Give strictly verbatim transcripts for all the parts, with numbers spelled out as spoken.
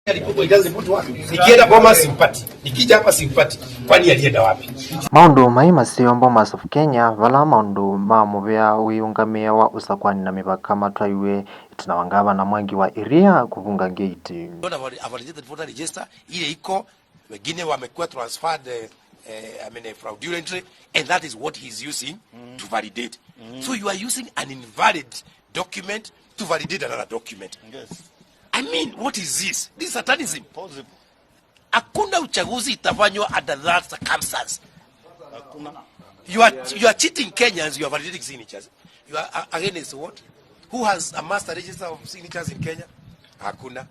It doesn't report to work. Nikienda Bomas simpati, nikija hapa simpati, kwani alienda wapi? Maũndũ mai maseo Bomas of Kenya, vala maũndũ ma mũvea wĩũngamĩe wa ũsakwani na mĩvaka matwaiwe ĩtina wa ngavana Mwangi wa Iria kũvunga ngeti. Not a vali-, a validated voter register, ile iko, wengine wamekuwa transferred, eh, eh, I mean, eh, fraudulently, and that is what he's using to validate. So you are using an invalid document to validate another document. Yes. I mean, what is this? This is satanism. Possible. Hakuna uchaguzi itafanywa under that circumstance. Hakuna. You are, you are cheating Kenyans, you are validating signatures. You are a-, against what? Who has a master register of signatures in Kenya? Hakuna.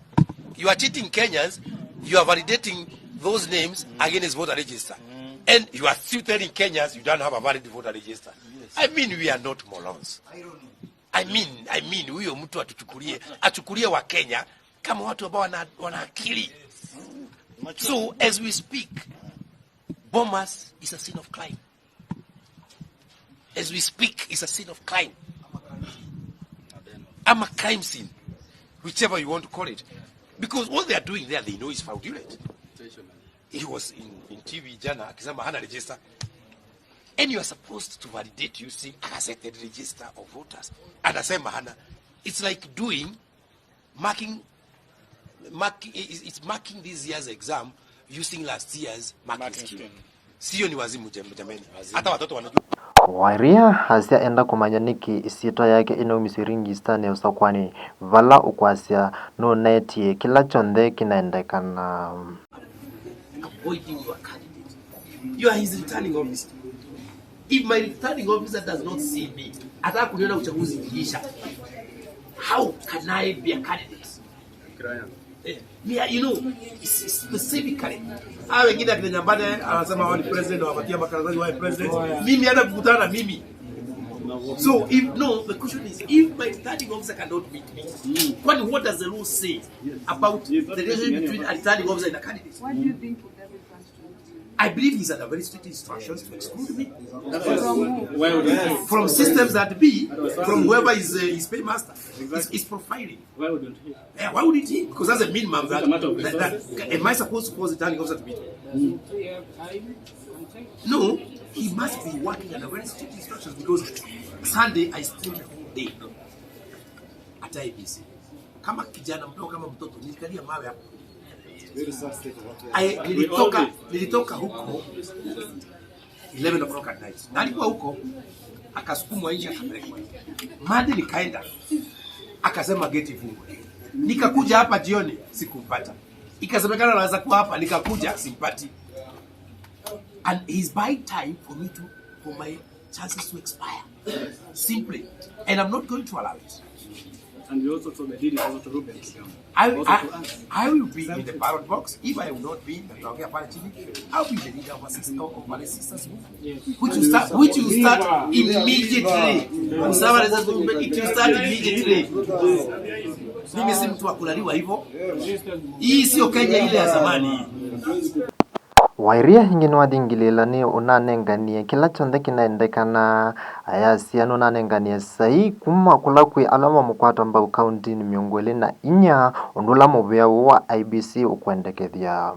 You are cheating Kenyans, you are validating those names against voter register. And you are still telling Kenyans you don't have a valid voter register. Yes. I mean, we are not morons. I mean, I mean, huyo mtu atuchukulie, achukulie wa Kenya kama watu ambao wana, wana akili. So, as we speak, Bomas is a scene of crime. As we speak, is a scene of crime. I'm a crime scene, whichever you want to call it. Because what they are doing there, they know is fraudulent. He was in, in T V jana akisema hana register. And you are supposed to validate using a gazetted register of voters. Anasema hana. It's like doing marking, mark, it's marking this year's exam using last year's marking scheme. Sio ni wazimu, jam-, jameni. Hata watoto wanajua. Wairia asya enda kũmanya nĩkĩ ĩsyĩtwa yake ĩnaumisye ringistanĩ ya ũsakwani, vala ũkwasya nũnetie kĩla kyonthe kĩnaendekana. Avoiding your candidate. You are his returning officer. If my returning officer does not see me, hata kuniona uchaguzi ikiisha, how can I be a candidate? Eh, me, you know, it's, it's specifically. Hawa wengine akina Nyambane anasema wao ni president, wapatia makaratasi wa president. Mimi hata kukutana na mimi. So if, no, the question is, if my returning officer cannot meet me, what, what does the law say about the relationship between a returning officer and a candidate? What do you think of David Francis? I believe he's under very strict instructions to exclude me. From who? From systems that be, from whoever is, uh, his paymaster, is, is profiling. Why wouldn't he? Yeah, why wouldn't he? Because that's a minimum that, that, that, am I supposed to force the returning officer to meet me? No, he must be working under very strict instructions because Sunday I spent the whole day at I E B C. Kama kijana mdogo, kama mtoto, nilikalia mawe hapo. Very sad state of affairs. I, nilitoka, nilitoka huko eleven o'clock at night. Na alikuwa huko, akasukumwa nje, akapelekwa. Monday nikaenda, akasema geti ifungwe. Nikakuja hapa jioni, sikumpata. Ikasemekana anaweza kuwa hapa, nikakuja, simpati. And he's buying time for me to, for my chances to expire. Simply. And I'm not going to allow it. And we also told the deal also to Ruben Kigame. I, also I, to us. I will be in the ballot box. If I will not be, nitaongea pale chini. I'll be the leader of a sister, of a sister's movement. Yes. Which will start, which will start immediately. Musalia anaweza kuomba, it will start immediately. Mimi si mtu wa kulaliwa hivyo. Hii sio Kenya ile ya zamani. Wairia ĩngĩ nĩwathingilĩĩla nĩ ũnanenganie kĩla kyonthe kĩnaendekana, ayasya nũnanenganie saii kuma kũla kwĩ ala mamũkwata mbau kaũntinĩ mĩongo ĩlĩ na inya, ũndũ ũla mũvĩa ũũ wa I E B C ũkwendekethya.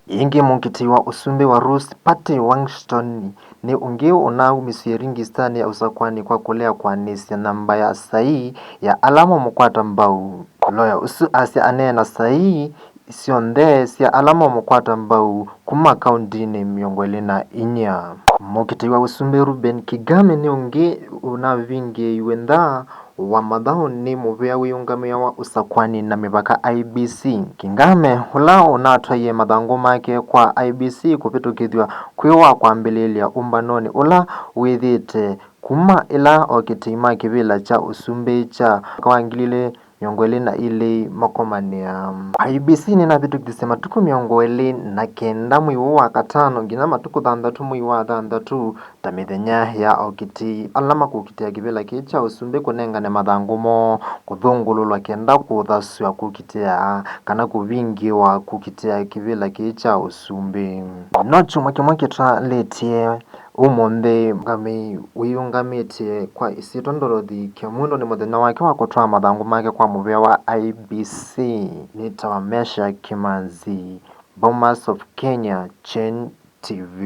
Ĩngĩ mũkitĩi wa ũsumbĩ wa Rus Patty Washington nĩ ũngĩ ũnaumisye ringistanĩ ya ũsakwani kwa kũlea kũanĩsya namba ya saii ya ala mamũkwata mbau. Loya ũsu asya aneena saii syonthe sya ala mamũkwata mbau kuma kaũntinĩ mĩongo ĩlĩ na inya. Mũkitĩi wa ũsumbĩ Ruben Kigame nĩ ũngĩ ũnavingĩĩiwe ntha wa mathaũ nĩ mũvĩa wĩũngamĩe wa ũsakwani na mĩvaka I E B C. Kigame, ũla ũnatwaie mathangũ make kwa I E B C kũvĩtũkĩthw'a kwĩ wa kwambĩlĩĩlya ũmbanonĩ ũla wĩthĩĩte kuma ĩla okitĩi ma kĩvĩla kya ũsumbĩ kya mwaka wa ngili ilĩ mĩongo ĩlĩ na ilĩ makomanĩa. I E B C nĩnavĩtũkĩthisye matukũ mĩongo ĩlĩ na kenda mwei ũũ wa katano nginya matukũ thanthatũ mwei wa thanthatũ ta mĩthenya ya okitĩi ala makũkitĩa kĩvĩla kĩĩ kya ũsumbĩ kũnengane mathangũ moo kũthũngũlũlwa kenda kũthasw'a kũkitĩa kana kũvingĩwa kũkitĩa kĩvĩla kĩĩ kya ũsumbĩ. No kyumwa kĩmwe kĩtalĩtye Ũmũnthĩ, ũngamĩi wĩyũngamĩtye kwa ĩsyĩtwa Dorothy Kĩmwĩndo nĩ mũthenya wake wa kũtwaa mathangũ make kwa mũvĩa wa I E B C. Nĩtawa Meshack Kĩmanzi, Bomas of Kenya, Kyeni T V.